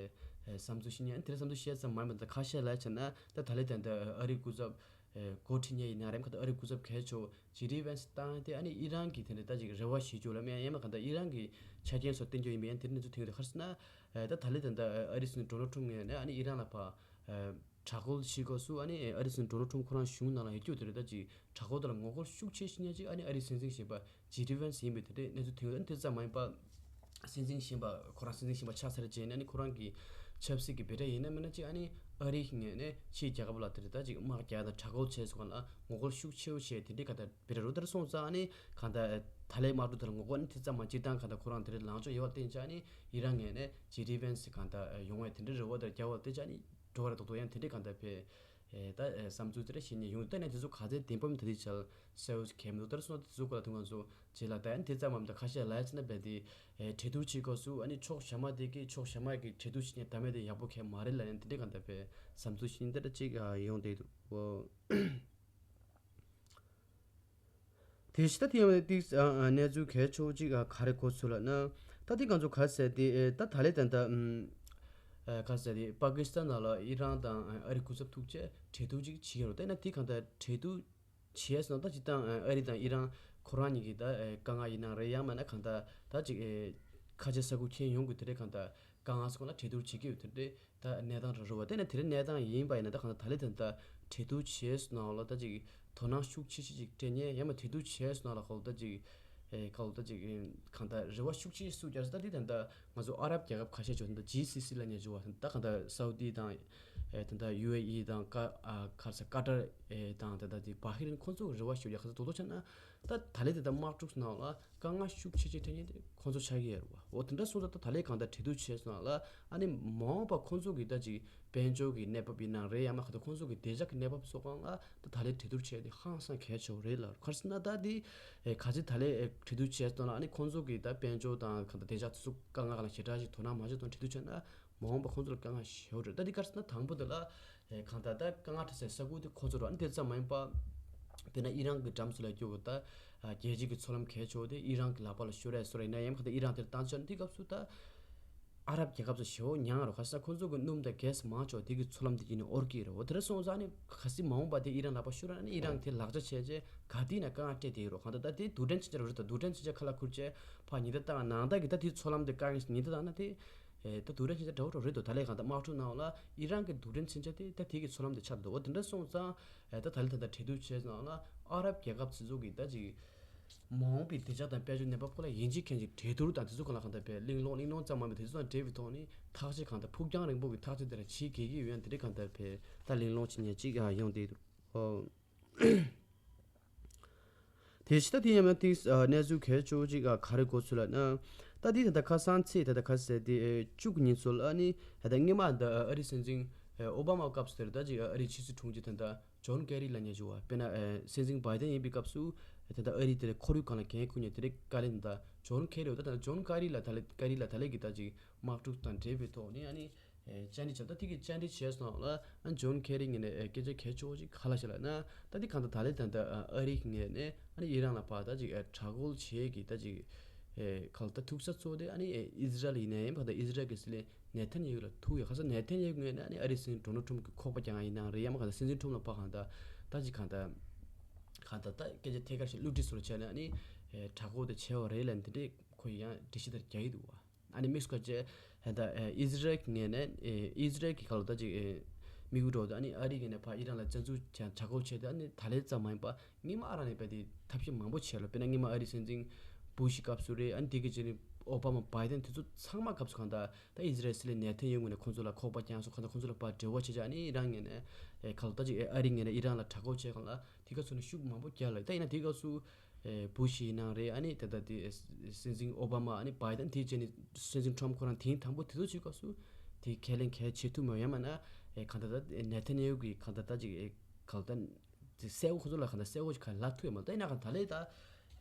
ཨ་བསམ་ཚུལ་བཤད་མཁན། ཨ་ནི་དེ་འདྲ་བསམ་ཚུལ་བཤད་ཙམ་མ་ཡིན་པ་ད་ཁ་ཤས་ལ་བྱས་ན་ད་ད་ལན་ད་ལྟ་ཨ་རིའི་སྐུ་ཚབ་ཨེ་འགོ་ཁྲིད་མཁན་ཡིན་ན་རེད། གང་ལྟར་ཨ་རིའི་སྐུ་ཚབ་གལ་ཆེ་བོ་ཇེ་ཌི་ཝན་སི་བཏང་སྟེ་ཨ་ནི་ཨི་རན་གྱི་དེ་འདྲ་ད་ཅིག་རེ་བ་ཞུ་རྒྱུ་ལ་མེད་ཡང་མ་གང་ལྟར་ཨི་རན་གྱི་ཆ་རྐྱེན་སོགས་བསྟན་རྒྱུ་ཡིན་པས་ཡང་དེ་འདྲ་ཚོ་ཐོན་གྱི་འདུག་ག་རེ་ཟེར་ན་ཨེ་ད་ད་ལན་ད་ལྟ་ཨ་རིའི་སྲིད་འཛིན་ཌོ་ནལ་ཊམ་ངོས་ནས་ཨ་ནི་ཨི་རན་ལ་ཕར་ཨེ་དྲག་རྒོལ་བྱེད་སྐབས་སུ་ཨ་ནི་ཨ་རིའི་སྲིད་འཛིན་ཌོ་ནལ་ཊམ་ཁོ་རང་གཞུང་ནང་ལ་ཡོད་རྒྱུ་དེ་འདྲ་ད་ཅིག་དྲག་རྒོལ་དེ་ལ་ངོ་རྒོལ་ཤུགས་ཆེ་ཤོས་ཉག་ཅིག་ཨ་ནི་ཨ་རིའི་སྲིད་འཛིན་གཞོན་པ་ཇེ་ཌི་ཝན་སི་ཡིན་པའི་དེ་འདྲའི་གནས་ཚུལ་ཐོན་ཡོད། ཨ་ནི་དེ་ཙམ་མ་ཡིན་པར་སྲིད་འཛིན་གཞོན་པ་ཁོ་རང་སྲིད་འཛིན་གཞོན་པ་ཆགས་ཚར་རྗེས་ནས་ཨ་ནི་ཁོ་རང་གི་ཆབ་སྲིད་ཀྱི་འབོད་སྒྲ་ཡིན་ན་མིན་ན་ཅིག་ཨ་ནི་ཨ་རིའི་ངོས་ནས་ཕྱིའི་རྒྱལ་ཁབ་ལ་དེ་འདྲ་ད་ཅིག་དམག་རྒྱག་དང་དྲག་རྒོལ་བྱས་སོང་ལ་ངོ་རྒོལ་ཤུགས་ཆེ་བོ་བྱས་དེ་འདྲའི་ག་ད་འབོད་སྒྲ་རུ་དར་སོང་ཙང་ཨ་ནི་གང་ལྟར་ད་ལན་དམག་འཁྲུག་དེ་ལ་ངོ་རྒོལ་ཨ་ནི་དེ་ཙམ་མ་སྤྱིར་བཏང་གང་ལྟར་ཁོ་རང་དེ་འདྲའི་ལངས་ཕྱོགས་ཡོད་པར་བརྟེན་ཅིག་ཨ་ནི་ཨི་རན་ངོས་ནས་ཇེ་ཌི་ཝན་སི་གང་ལྟར་ཡོང་བའི་དེ་འདྲའི་རེ་བ་དང་རྒྱབ་པར་བརྟེན་ཅིག་ཨ་ནི་འགྲོ་བ་རེད་འདུག་འདུག་ཡང་དེ་འདྲའི་གང་ལྟར་བས། ཨེ་ད་ཨེ་བསམ་ཚུལ་དེ་འདྲ་བཤད་མཁན་ཡོང་། ད་ནས་དེ་ཚོ་ག་ཚད་བདེན་པ་མིན་ད་དེ་ཆ་ལ་གསལ་བོ་ཞིག་གང་མི་འདུག་ད་རེས་སོང་ད་དེ་ཚོ་སྐོར་ལ་ཐུག་ང་ཚོ་རྗེས་ལ་ད་ཡང་དེ་ཙམ་མམ་ད་ཁ་ཤས་ལ་ཡ་ཕྱིན་ན་རྦད་དེ་ཨེ་གྲོས་བསྡུར་བྱེད་སྐབས་སུ་ཨ་ནི་ཕྱོགས་གཞན་མ་དེ་གིས་ཕྱོགས་གཞན་མ་གི་གྲོས་བསྡུར་བྱེད་མཁན་ད་མེད་དེ་ཡག་པོ་གང་མ་རེད་ལབ་ཡང་དེ་འདྲའི་གང་ལྟར་བས་བསམ་ཚུལ་ཞིག་འདི་འདྲ་ཅིག་ཨ་ཡོང་བསྡད་འདུག་ཨོ། དེ་ཕྱི་ད་དེ་ཡང་ཏིག་ཨ་ཨ་གནས་ཚུལ་གལ་ཆེ་བོ་ཅིག་ཨ་ག་རེ་གོ་ཚུལ་ལབ་ན། ད་དེ་ང་ཚོ་ག་ཟེར་དེ་ཨེ་ད་ད་ལས་ད་ད་ཨམ་ཨ་ག་ཟེར་དེ་པ་ཀི་སི་ཐན་ནང་ལ་ཨི་རན་དང་ཨ་ཨ་རི་སྐུ་ཚབ་ཐུག་བྱས་གྲོས་བསྡུར་ཅིག་བྱེད་ཡོད་རེད། ད་ན་དེ་གང་ལྟར་གྲོས་བསྡུར་བྱས་སོང་ད་ཅི་ད་ཨ་ཨ་རི་དང་ཨི་རན་ཁོ་རང་གཉིས་ཀྱི་ད་ཨེ་དཀའ་ངལ་ཡིན་ནའང་རེད་ཡང་མིན་ན་གང་ལྟར་ད་ཅིག་ཨེ་ཁ་ཆེ་ས་ཁུལ་མཁྱེན་ཡོང་དགོས་དེ་འདྲའི་གང་ལྟར་དཀའ་ངལ་སོགས་ལ་གྲོས་བསྡུར་བྱེད་ཀྱི་ཡོད་དེ་འདྲའི་ད་གནས་སྟངས་རེད་རེད་བ། དེ་ནས་དེ་རིང་གནས་སྟངས་ཡིན་པ་ཡིན་ན་ད་གང་ལྟར་ད་ལས་དེ་ད་གྲོས་བསྡུར་བྱས་སོང་ནའང་ལ་ད་ཅིག་དོ་སྣང་ཤུགས་ཆེ་ཆེ་ཅིག་སྤྲད་མཁན་ཡང་མ་གྲོས་བསྡུར་བྱས་སོང་ནའང་ལ་གང་ལྟར་ད་ཅིག་ཨེ་གང་ལྟར་ད་ཅིག་ཨེ་གང་ལྟར་རེ་བ་ཤུགས་ཆེ་སུ་བརྒྱབ་སོང་ད་དེ་ད་ད་ང་ཚོ་ཨ་རབ་རྒྱལ་ཁབ་ཁ་ཤས་བྱུང་ད་ཇི་སི་སི་ལབ་མཁན་བྱུང་བ་ད་གང་ལྟར་སའུ་ཏི་དང་ཨེ་ད་ད་ཡུ་ཨེ་ཨི་དང་ཀ་ཨ་ག་རེ་ཟེར་ཀ་ཏར་ཨེ་དང་ད་ད་དེ་བྷ་ཧི་རིན་ཁོང་ཚོ་རེ་བ་ཤུགས་རྒྱག་ག་ཚོད་དོ་དོ་ཆ་ན། ད་ད་ལས་དེ་ད་དམག་འཁྲུག་ནང་ལ་དཀའ་ངལ་ཤུགས་ཆེ་ཆེ་འཕྲད་མཁན་དེ་ཁོང་ཚོ་ཆགས་ཀྱི་ཡོད་རེད་བ། འོ་དེ་འདྲ་སོང་ཙང་ད་ད་ལས་གང་ལྟར་གྲོས་བསྡུར་བྱས་སོང་ལ་ཨ་ནི་མ་འོངས་པ་ཁོང་ཚོ་གི་ད་ཅིག་དཔལ་འབྱོར་གྱི་གནས་བབ་ཡིན་ན་རེད་ཡང་མ་གང་ལྟར་ཁོང་ཚོ་གི་བདེ་འཇགས་ཀྱི་གནས་བབ་སོགས་སྒང་ལ་ད་ད་ལས་གྲོས་བསྡུར་བྱས་ཏེ་ཧང་སང་གལ་ཆེ་བ་རེད་ལ། ག་རེ་ཟེར་ན་ད་དེ་ཨེ་ག་ཚོད་ད་ལས་ཨེ་གྲོས་བསྡུར་བྱས་སོང་ལ་ཨ་ནི་ཁོང་ཚོ་གི་ད་དཔལ་འབྱོར་དང་གང་ལྟར་བདེ་འཇགས་དེ་ཚོ་དཀའ་ངལ་སྒང་ལ་ཞེ་དྲག་ཅིག་དོ་སྣང་མ་བྱས་ཙང་གྲོས་བསྡུར་བྱས་ན། མ་འོངས་པ་ཁོང་ཚོ་ལ་དཀའ་ངལ་ཞེ་པོ་རེད། ད་འདི་ག་རེ་ཟེར་ན་དང་པོ་དེ་ལ་ཨེ་གང་ལྟར་ད་དཀའ་ངལ་འཕྲད་སའི་ས་ཁུལ་དེ་ཁོང་ཚོ་རེད། ཨ་ནི་དེ་ཙམ་མ་ཡིན་པ་དཔེར་ན་ཨི་རན་གྱི་འགྲམ་ཚོ་ལ་སྐྱོ་བོ་ད་ཨ་རྒྱལ་སྤྱི་གི་མཚོ་ལམ་གལ་ཆེ་བོ་དེ་ཨི་རན་གྱི་ལག་པ་ལ་ཤོར་ཡ་སོ་རེད་ཡིན་ན་ཡང་གང་ལྟར་ཨི་རན་དེར་བཏང་ཆོག་ནི་དེ་སྐབས་སུ་ད་ཨ་རབ་རྒྱལ་ཁབ་ཚོ་ཞེ་པོ་མྱངས་རོ། ག་རེ་ཟེར་ན་ཁོང་ཚོ་གི་སྣུམ་དང་གྷེ་སི་མང་ཆེ་བ་དེ་གི་མཚོ་ལམ་དེ་བརྒྱུད་ནས་འོར་གྱི་རེད། འོ་དེ་འདྲ་སོང་ཙང་ནི་གལ་སྲིད་མ་འོངས་པ་དེ་ཨི་རན་ལག་པ་ཤོར་ན་ནི་ཨི་རན་དེ་ལག་ཆ་བྱས་རྗེས་ག་དུས་ན་དཀའ་ངལ་འཕྲད་བསྡད་ཡོད་རོ། གང་ལྟར་ད་དེ་རྡུལ་ཕྲན་མཚོན་ཆ་རེད། ད་རྡུལ་ཕྲན་མཚོན་ཆ་ཁ་ལ་ཁུར་བྱས་ཕར་ཉེན་བརྡ་བཏང་ནང་ལྟར་གྱི་ད་དེ་མཚོ་ལམ་དེ་བཀག་ཡིན་ཉེན་བརྡ་བཏང་ན་དེ། ཨེ་ད་རྡུལ་ཕྲན་མཚོན་ཆ་འདྲ་བོ་འདྲ་བོ་རེད་འདུག་ད་ལས་གང་ལྟར་དམག་འཁྲུག་ནང་ལ་ཨི་རན་གྱི་རྡུལ་ཕྲན་མཚོན་ཆ་དེ་ད་དེ་གི་མཚོ་ལམ་དེ་ཆགས་འདུག་འོ་དེ་འདྲ་སོང་ཙང་ཨེ་ད་ད་ལས་ད་ལྟ་གྲོས་བསྡུར་བྱས་ནང་ལ་ཨ་རབ་རྒྱལ་ཁབ་ཚོ་གི་ད་ཅིག་མ་འོངས་པའི་བདེ་འཇགས་དང་དཔལ་འབྱོར་གནས་བབ་སྐོར་ལ་ཡིན་གཅིག་མཁྱེན་གཅིག་གྲོས་བསྡུར་དང་དེ་ཚོ་གང་ལ་གང་ལྟར་བས་གླེང་སློང་གླེང་སློང་ཙམ་མ་ཡིན་པར་དེ་ཚོ་དང་འབྲེལ་བའི་ཐོག་ནས་ཐག་གཅོད་གང་ལྟར་ཕུགས་རྒྱང་རིང་པོ་གི་ཐག་གཅོད་དེ་རང་བྱེད་དགོས་ཀྱི་ཡོད་ཡང་དེ་འདྲ་གང་ལྟར་བས་ད་གླེང་སློང་བྱེད་མཁན་གཅིག་ཡང་ཡོང་བསྡད་འདུག་ཨོ། དེ་ཕྱི་ད་དེ་ཡང་ཏིག་གནས་ཚུལ་གལ་ཆེ་བོ་ཅིག་ག་རེ་གོ་ཚུལ་ལབ་ན། ད་དེ་ད་ལྟ་ཁ་སང་ཚེས་ད་ལྟ་ག་ཟེར་དེ་བཅུ་གི་ཉིན་ཚོ་ལ་ཨ་ནི་ད་ལྟ་སྔོན་མ་ད་ཨ་རི་སྲིད་འཛིན་ཨོ་བྷ་མ་སྐབས་སུ་དེར་ད་ཅིག་ཨ་རི་ཕྱི་སྲིད་དྲུང་ཆེ་ད་ལྟ་ཇོན་ཀེ་རི་ལབ་མཁན་ཅིག་ཡོད་པ། དཔེར་ན་སྲིད་འཛིན་བྷའི་ཏན་ཡིན་པའི་སྐབས་སུ་ད་ལྟ་ཨ་རི་དེ་ལ་ཁོར་ཡུག་སྒང་ལ་འགན་འཁུར་མཁན་དེ་འདྲའི་བཀའ་བློན་ད་ལྟ་ཇོན་ཀེ་རི་ཡོད། ད་ད་ལྟ་ཇོན་ཀེ་རི་ལ་ད་ལྟ་ཀེ་རི་ལ་ད་ལྟ་གི་ད་ཅིག་དམག་འཁྲུག་དང་འབྲེལ་བའི་ཐོག་ནས་ཨ་ནི། ཨེ་བཅར་འདྲི་བྱས། ད་དེ་གི་བཅར་འདྲི་བྱས་སོང་ལ་ཨ་ཇོན་ཁེ་རི་ངོས་ནས་ཨེ་སྐད་ཆ་གལ་ཆེ་བོ་ཅིག་ག་ལབ་ཤག་ལབ་ན། ད་དེ་གང་ལྟར་ད་ལན་ད་ལྟ་ཨ་རི་ངོས་ནས་ཨ་ནི་ཨི་རན་ལ་ཕར་ད་ཅིག་ཨེ་དྲག་རྒོལ་བྱེད་ཀྱི་ད་ཅིག་ཨེ་གང་ལྟར་ཐུག་ས་གཙོ་བོ་དེ་ཨ་ནི་ཨེ་ཨི་ཟི་རལ་ཡིན་ན་ཡང་ཕར་ད་ཨི་ཟི་རལ་གྱི་སྲིད་བློན་ནེ་ཐན་ཡ་ཧུ་ལ་ཐུག་ཡོད། ག་ས་ནེ་ཐན་ཡ་ཧུ་ངོས་ནས་ཨ་ནི་ཨ་རི་སྲིད་འཛིན་ཌོ་ནལ་ཊམ་གྱི་ཁོག་པ་རྒྱག་ཡ་ཡིན་ན་རེད་ཡང་མ་གང་ལྟར་སྲིད་འཛིན་ཊམ་ལ་ཕར་གང་ལྟར་ད་ཅིག་གང་ལྟར་གང་ལྟར་ད་སྐད་ཆ་ཐད་ཀར་ཞིག་བསླུ་བྲིད་བཟོ་འདྲ་བྱས་ནས་ཨ་ནི་ཨེ་དྲག་རྒོལ་དེ་བྱས་པ་རེད་ལབ་འདི་འདྲས་ཁོ་ཡིས་ཡང་འགྲེལ་བཤད་དེ་རྒྱག་གི་འདུག་བ། ཨ་ནི་དམིགས་སུ་བཀར་བྱས་ད་ཨེ་ཨི་ཟི་རལ་གྱི་ངོས་ནས་ཨེ་ཨི་ཟི་རལ་གྱི་ཁ་ལོ་ད་ཅིག་ཨེ་དམིགས་ཡུལ་འགྲོ་ད་ཨ་ནི་ཨ་རི་གི་ནས་ཕར་ཨི་རན་ལ་བཙན་འཛུལ་བྱས་དྲག་རྒོལ་བྱས་ཏེ་ཨ་ནི་ད་ལན་ཙམ་མ་ཡིན་པ་སྔོན་མ་ཨ་རན་ནས་བས་དེ་ཐབས་ཤེས་མང་པོ་བྱས་ལ། དཔེར་ན་སྔོན་མ་ཨ་རི་སྲིད་འཛིན་བུ་ཤི་སྐབས་སུ་རེད། ཨ་ནི་དེ་གི་རྗེས་ནས་ཨོ་བྷ་མ་བྷའི་ཏན་དེ་ཚོ་ཚང་མ་སྐབས་སུ་གང་ལྟར་ད་ཨི་ཟི་རལ་སྲིད་བློན་ནེ་ཐན་ཡ་ཧུ་ངོས་ནས་ཁོང་ཚོ་ལ་ཁོག་པ་བརྒྱངས་སོང་། གང་ལྟར་ཁོང་ཚོ་ལ་ཕར་འབྲེལ་བ་བྱས་བྱས་ཨ་ནི་ཨི་རན་ངོས་ནས་ཨེ་ཁ་ལོ་ད་ཅིག་ཨེ་ཨ་རི་ངོས་ནས་ཨི་རན་ལ་དྲག་རྒོལ་བྱས་གང་ལ། དེ་ག་ཚོ་ནི་ཤུགས་མང་པོ་རྒྱག་ལ། ད་ཡིན་ན་དེ་ག་ཚོ་ཨེ་བུ་ཤི་ཡིན་ནའང་རེད། ཨ་ནི་ད་ལྟ་དེ་ཨེ་སྲིད་འཛིན་ཨོ་བྷ་མ་ཨ་ནི་བྷའི་ཏན་དེའི་རྗེས་ནས་སྲིད་འཛིན་ཊམ་ཁོ་རང་དེང་དང་པོ་དེ་ཚོ་བྱེད་སྐབས་སུ་དེ་ཁས་ལེན་གལ་ཆེ་ཐུབ་མོད། ཡང་མིན་ན་ཨེ་གང་ལྟར་ད་ནེ་ཐན་ཡ་ཧུ་གི་གང་ལྟར་ད་ཅིག་ཨེ་གང་ལྟར་ ཅིག་གསལ་བོ་ཁོ་ཚོ་ལ་གང་ལྟར་གསལ་བོ་ཞིག་གང་ལབ་ཐུབ་ཡོད་མ་རེད། ད་ཡིན་ན་གང་ལྟར་ད་ལས་ད་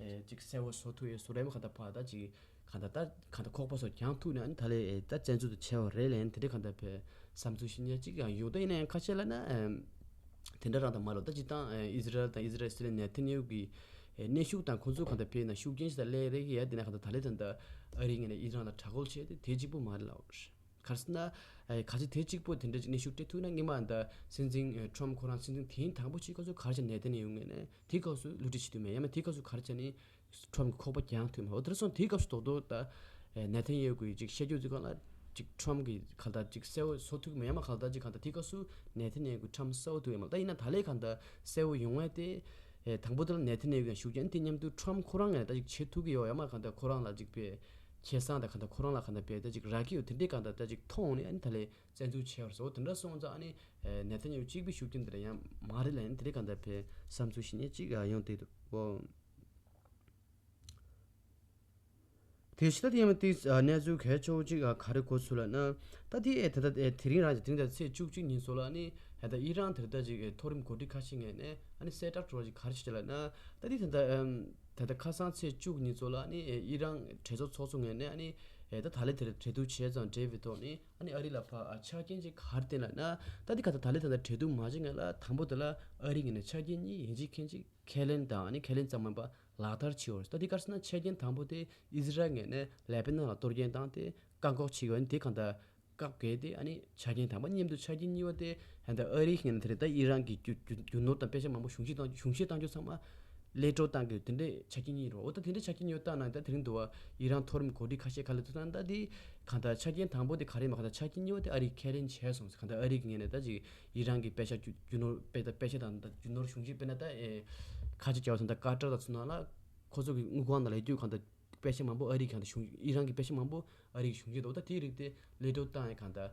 ཨེ་ཅིག་གསལ་བོ་བཟོ་ཐུབ་ཡོད་བཟོ་རེད་མ། གང་ལྟར་ཕར་ད་ཅིག་གང་ལྟར་ད་གང་ལྟར་ཁོག་པ་སོགས་རྒྱང་ཐུག་ནས་ཨ་ནི་ད་ལས་ཨེ་ད་བཙན་འཛུལ་དུ་བྱས་པ་རེད་ལན་དེ་འདྲ་གང་ལྟར་བས་བསམ་ཚུལ་ཞིག་ཉན་ཅིག་ཡང་ཡོད། ད་ཡིན་ན་ཡང་ཁ་ཤས་ལ་ན་ཨེམ་དེ་འདྲ་རང་དང་མ་ལོ། ད་སྤྱིར་བཏང་ཨེ་ཨི་ཟི་རལ་དང་ཨི་ཟི་རལ་སྲིད་བློན་ནེ་ཐན་ཡ་ཧུ་གི་ཨེ་གནོན་ཤུགས་དང་ཁོང་ཚོ་གང་ལྟར་བས་ན་ཤུགས་རྐྱེན་ཞིག་ད་ལས་རེད་གི་ཡ། དེ་ན་གང་ལྟར་ད་ལས་ད་ད་ཨ་རི་ངོས་ནས་ཨི་རན་ལ་དྲག་རྒོལ་བྱས་ཏེ་དེ་གཅིག་པོ་མ་རེད་ལབ་པ་རེད། ག་རེ་ཟེར་ན། ཨེ་གལ་སྲིད་དེ་གཅིག་པོ་དེ་འདྲ་ཅིག་གནོན་ཤུགས་སྤྲད་ཐུབ་ན་སྔོན་མ་ད་སྲིད་འཛིན་ཨེ་ཁྲོམ་ཁོ་རང་སྲིད་འཛིན་དེའི་དང་པོ་ཅིག་སྐབས་སུ་ག་རེ་བྱས་ནེ་ཐན་ཡ་ཧུ་ངོས་ནས་དེའི་སྐབས་སུ་བསླུ་བྲིད་བྱེད་ཐུབ་མེད། ཡང་མིན་དེའི་སྐབས་སུ་ག་རེ་བྱས་ནས་ཁྲོམ་གྱི་ཁོག་པ་རྒྱང་ཐུབ་མེད། འོ་དེ་འདྲ་སོང་དེའི་སྐབས་སུ་རྡོག་རྡོག་ད་ཨེ་ནེ་ཐན་ཡ་ཧུ་གིས་ཅིག་བཤད་རྒྱུ་ཅིག་གང་ལ་ཅིག་ཁྲོམ་གྱིས་གང་ལྟར་ཅིག་གསལ་བོ་བཟོ་ཐུབ་ཀྱི་མེད། ཡང་མིན་གང་ལྟར་ཅིག་གང་ལྟར་དེའི་སྐབས་སུ་ནེ་ཐན་ཡ་ཧུ་གིས་ཁྲོམ་གསལ་བོ་ཐུབ་ཡོད་མ་རེད། ད་ཡིན་ན་ད་ལས་གང་ལྟར་གསལ་བོ་ཡོང་བ་དེ་ཨེ་དང་པོ་དེ་ལ་ནེ་ཐན་ཡ་ཧུ་གིས་ཤུགས་རྐྱེན་དེ་མཉམ་དུ་ཁྲོམ་ཁོ་རང་ངོས་ནས་ད་ཅིག་བྱེད་ཐུབ་ཀྱི་ཡོད། ཡང་མིན་གང་ལྟར་ཁོ་རང་ལ་ཅིག་པས་ཁེ་བཟང་དང་གང་ལྟར་ཁོ་རང་ལ་གང་ལྟར་པས་ད་ཅིག་རག་གི་ཡོད། དེ་འདྲའི་གང་ལྟར་ད་ཅིག་མཐོང་ནས་ཨ་ནི་ད་ལས་བཙན་འཛུལ་བྱས་པ་རེད། འོ་དེ་འདྲ་སོང་ཙང་ཨ་ནི་ཨེ་ནེ་ཐན་ཡ་ཧུ་གཅིག་པུའི་ཤུགས་རྐྱེན་དེ་འདྲ་ཡང་མ་རེད་ལབ་ཡིན། དེ་འདྲའི་གང་ལྟར་པས་བསམ་ཚུལ་ཞིག་ཉན་ཅིག་ཡོང་བསྡད་འདུག་འོ། དེ་ཕྱི་ད་དེ་ཡིན་པ་དེ་གནས་ཚུལ་གལ་ཆེ་བོ་གཅིག་ག་རེ་གོ་ཚུལ་ལབ་ན། ད་དེ་ཨེ་ད་ལྟ་ཨེ་དེ་རིང་རང་གི་དེ་རིང་ད་ཚེས་བཅུ་གཅིག་ཉིན་ཚོ་ལ་ནི་ཨེ་ད་ཨི་རན་དེ་ད་ཅིག་ཨེ་མཐོ་རིམ་འགོ་ཁྲིད་ཁ་ཤས་ངོས་ནས་ཨ་ནི་གསལ་བསྒྲགས་འགྲོ་བ་ཅིག་ག་རེ་བྱས་ལབ་ན། ད་དེ་ད་ལྟ་ཨེམ་ད་ལྟ་ཁ་སང་ཚེས་བཅུ་ཉིན་ཚོ་ལ་ནི་ཨེ་ཨི་རན་གྲོས་ཚོགས་ཚོགས་གཙོ་ངོས་ནས་ཨ་ནི་ཨེ་ད་ད་ལས་དེར་གྲོས་བསྡུར་བྱས་ཙང་འབྲེལ་བའི་ཐོག་ནི་ཨ་ནི་ཨ་རི་ལ་ཕ་ཨ་ཆ་རྐྱེན་ཅིག་ག་རེ་བསྟན་ལབ་ན། ད་དེ་ག་ད་ད་ལས་ད་ལྟ་གྲོས་བསྡུར་མ་བྱས་སྔོན་ལ་དང་པོ་དེ་ལ་ཨ་རི་ངོས་ནས་ཆ་རྐྱེན་གཉིས་ཡིན་གཅིག་མིན་གཅིག་ཁས་ལེན་དང་ཨ་ནི་ཁས་ལེན་ཙམ་མིན་པ་ལག་བསྟར་བྱས་ཡོད་རེད། ད་དེ་ག་རེ་ཟེར་ན་ཆ་རྐྱེན་དང་པོ་དེ་ཨི་ཟི་རལ་ངོས་ནས་ལེ་པེ་ནན་ལ་གཏོར་སྐྱོན་བཏང་སྟེ་བཀག་འགོག་བྱེད་ཀྱི་ཡོད། ཨ་ནི་དེ་གང་ལྟར་བཀག་འགོག་དེ་ཨ་ནི་ཆ་རྐྱེན་དང་པོ། མཉམ་དུ་ཆ་རྐྱེན་གཉིས་པ་དེ་ད་ལྟ་ཨ་རིའི་ངོས་ནས་དེ་རེད། ད་ཨི་རན་གྱི་རྒྱུ་རྒྱུ་རྒྱུ་ནོར་དང་པེ་ཤག་མང་པོ་གཞུང་བཞེས་བཏང་གཞུང་བཞེས་བཏང་རྒྱུ་ཚང་མ་གློད་གྲོལ་བཏང་གི་ཡོད། དེ་འདྲའི་ཆ་རྐྱེན་གཉིས་རེད། འོ་ད་དེ་འདྲའི་ཆ་རྐྱེན་གཉིས་བཏང་ན་ད་དེ་རིང་དུ་བ་ཨི་རན་མཐོ་རིམ་འགོ་ཁྲིད་ཁ་ཤས་ཁ་ལ་ཐུག་ཐང་ད་དེ་གང་ལྟར་ཆ་རྐྱེན་དང་པོ་དེ་ག་རེ་མ་གང་ལྟར་ཆ་རྐྱེན་གཉིས་པ་དེ་ཨ་རིས་ཁས་ལེན་བྱས་སོང་། གང་ལྟར་ཨ་རི་གི་ངོས་ནས་ད་ཅིག་ཨི་རན་གྱི་པེ་ཤག་རྒྱུ་རྒྱུ་ནོར་པེ་ད་པེ་ཤག་དང་ད་རྒྱུ་ནོར་གཞུང་བཞེས་དཔེར་ན་ད་ཨེ་ཁ་ཆེ་བྱ་བ་སོང་ད་ཀ་ཏར་དང་ཚུར་ནང་ལ་ཁོ་ཚོ་གི་དངུལ་ཁང་ནང་ལ་ཡོད་རྒྱུ་གང་ལྟར་པེ་ཤག་མང་པོ་ཨ་རི་གང་ལྟར་གཞུང་ཨི་རན་གྱི་པེ་ཤག་མང་པོ་ཨ་རི་གི་གཞུང་གིས་འདུག་ད་དེའི་རིགས་དེ་གློད་གྲོལ་བཏང་ཡ་གང་ལྟར་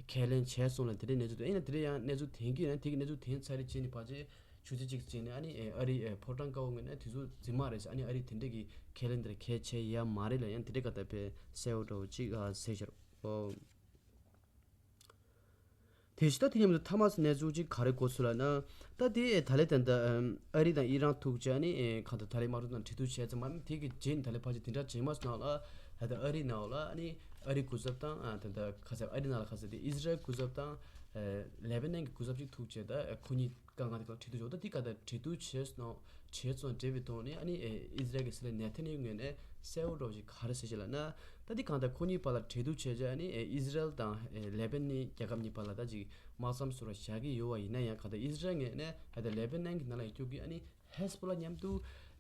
ཁས་ལེན་བྱས་སོང་ལ་དེ་འདྲའི་གནས་ཚུལ་དེ་ཨེ་ན་དེ་འདྲའི་ཡང་གནས་ཚུལ་ཐོན་གྱི་ཡོད་ན་དེ་གི་གནས་ཚུལ་ཐོན་ཚར་རེད་བྱས་ནས་ཕལ་ཆེར་ཆུ་ཚོད་གཅིག་བྱས་ནས་ཨ་ནི་ཨེ་ཨ་རི་ཨེ་ཕོ་བྲང་དཀར་པོ་ངོས་ནས་དུས་ཚོད་རྫུན་མ་རེད་ཟེར། ཨ་ནི་ཨ་རི་དེ་འདྲའི་གི་ཁས་ལེན་དེར་གལ་ཆེ་ཡ་མ་རེད་ལ་ཡང་དེ་འདྲའི་གང་ལྟར་དཔེ་གསལ་བོ་འདྲ་བོ་གཅིག་ཨ་གསལ་ཤར་འོ། དེ་བཞིན་ད་དེ་མཉམ་དུ་ཐ་མ་གནས་ཚུལ་གཅིག་ག་རེ་གོ་ཚུལ་ལབ་ན། ད་དེ་ད་ལས་ད་ལྟ་ཨ་རི་དང་ཨི་རན་ཐུག་བྱས་ནས་གང་ལྟར་ད་ལས་དམག་དོན་དང་གྲོས་བསྡུར་བྱས་ཙམ་མ་དེ་གི་རྗེས་ནས་ད་ལས་ཕལ་ཆེར་དེ་འདྲ་རྗེས་མ་སོང་ལ་ད་ལྟ་ཨ་རི་ནང་ལ་ཨ་ནི་ཨ་རི་སྐུ་ཚབ་དང་ད་ལྟ་ག་ཚད་ཨ་རི་ནང་ལ་ག་ཚད་དེ་ཨི་ཟི་རལ་སྐུ་ཚབ་དང་ལེ་པེ་ནན་གྱི་སྐུ་ཚབ་ཅིག་ཐུག་བྱས་ད་ཁོ་གཉིས་དཀའ་ངལ་དེ་ག་གྲོས་བསྡུར་བྱས། ད་དེ་ག་ད་གྲོས་བསྡུར་བྱས་སོང་བྱས་ཙང་འབྲེལ་བའི་ཐོག་ནས་ཨ་ནི་ཨི་ཟི་རལ་གྱི་སྲིད་བློན་ནེ་ཐན་ཡ་ཧུ་ངོས་ནས་གསལ་བོ་འདྲ་བོ་ཞིག་ག་རེ་ཟེར་ཞེས་ལབ་ན། ད་དེ་གང་ལྟར་ཁོ་གཉིས་བར་ལ་གྲོས་བསྡུར་བྱས་རྗེས་ཨ་ནི་ཨི་ཟི་རལ་དང་ལེ་པེ་ནན་རྒྱལ་ཁབ་གཉིས་བར་ལ་ད་ཅིག་དམག་མཚམས་སུ་ར་བཞག་གི་ཡོད་པ་ཡིན་ན་ཡང་གང་ལྟར་ཨི་ཟི་རལ་ངོས་ནས་ད་ལྟ་ལེ་པེ་ནན་གྱི་ནང་ལ་ཡོད་རྒྱུ་གི་ཨ་ནི་ཧེ་ཟ་བྷོ་ལ་མཉམ་དུ་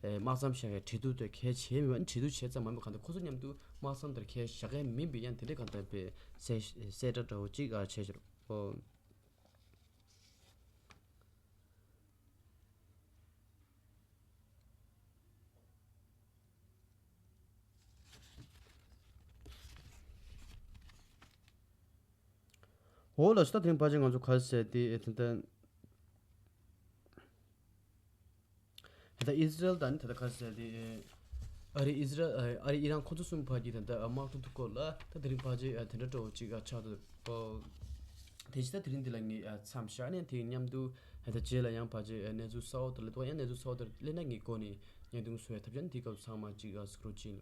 དམག་མཚམས་བཞག་ཡའི་གྲོས་བསྡུར་དེ་གལ་ཆེ་མེད་པ། ཨ་ནི་གྲོས་བསྡུར་བྱས་ཙམ་མ་མེད་གང་ལྟར་ཁོ་ཚོ་མཉམ་དུ་དམག་མཚམས་དེར་གལ་བཞག་གི་མིན་པའི་ཡང་དེ་འདྲའི་གང་ལྟར་པའི་གསལ་གསལ་བསྒྲགས་འདྲ་བོ་ཅིག་ཨ་བྱས་ཤག་ཨོ། འོ་ལགས་སོ། ད་དེ་རིང་ཕལ་ཆེར་ང་ཚོ་ག་རེ་ཟེར་དེ་ཨེ་དེ་ད་ད་ཨི་ཟི་རལ་དང་ནི་ད་ལྟ་ག་རེ་ཟེར་དེ་ཨ་རི་ཨི་ཟི་རལ་ཨ་རི་ཨི་རན་ཁོ་ཚོ་གསུམ་བར་གྱི་ད་ལྟ་དམག་འཁྲུག་དེ་སྐོར་ལ་ད་དེ་རིང་ཕལ་ཆེར་དེ་འདྲ་འདྲ་བོ་ཅིག་ཆགས་འདུག་དེ་བཞིན་ད་དེ་རིང་འདི་ལ་ངས་མཚམས་བཞག་ནས་དེ་མཉམ་དུ་ད་ལྟ་རྗེས་ལ་ཡང་ཕལ་ཆེར་གནས་ཚུལ་གསར་པ་དེ་སླེབས་དུས་ཡང་གནས་ཚུལ་གསར་པ་དེ་སླེབས་ན་ངས་སྒོ་ནས་བརྙན་ཐུང་བཟོ་ཡ་ཐབས་བྱས་ནས་དེའི་སྐབས་སུ་ཚང་མ་ཅིག་གཟིགས་རོགས་གྱིས།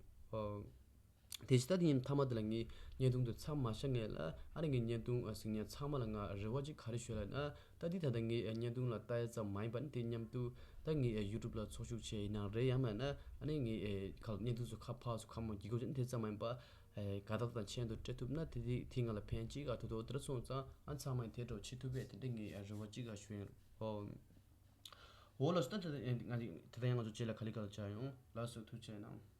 དེ་བཞིན་ད་དེ་ཡིན་མཐའ་མ་དེ་ལ་ངས་བརྙན་ཐུང་དེ་མཚམས་མ་བཞག་སྔོན་ལ་ཨ་ནི་ངས་བརྙན་ཐུང་གཟིགས་མཁན་ཚང་མ་ལ་ང་རེ་བ་ཅིག་ག་རེ་ཞུ་ལབ་ན། ད་འདི་ད་ལྟ་ངས་བརྙན་ཐུང་ལ་ལྟ་ཡ་ཙམ་མ་ཡིན་པ་ནི་དེ་མཉམ་དུ་ད་ངས་ཡུ་ཊུབ་ལ་ཚོགས་ཞུགས་བྱས་ཡིན་ནའང་རེད། ཡང་མིན་ན་ཨ་ནི་ངས་ཁ་བརྙན་ཐུང་ཚོ་ཁ་ཕར་ཚུར་ཁ་མ་འགྱིག་གོ་ཅན་དེ་ཙམ་མ་ཡིན་པ་དགའ་རྟགས་དང་མཆན་དུ་སྤྲད་ཐུབ་ན་དེ་དེ་དེ་ང་ལ་ཕན་ཅིག་ཨ་ཐུ་ཐུ་དེ་སོང་ཙང་ཨ་ཚང་མ་ཡིན་དེ་འདྲ་བྱེད་ཐུབ་པས་དེ་འདྲ་ངས་རེ་བ་ཅིག་ཨ་ཞུ་ཡིན། ཨོ་ལགས་སོ། ད་ད་ད་ཡང་ང་ཚོ་རྗེས་ལ་ག་ལེ་ག་ལེ་བཅར་ཡོང་། ལགས་སོ། ཐུགས་རྗེ་གནང་།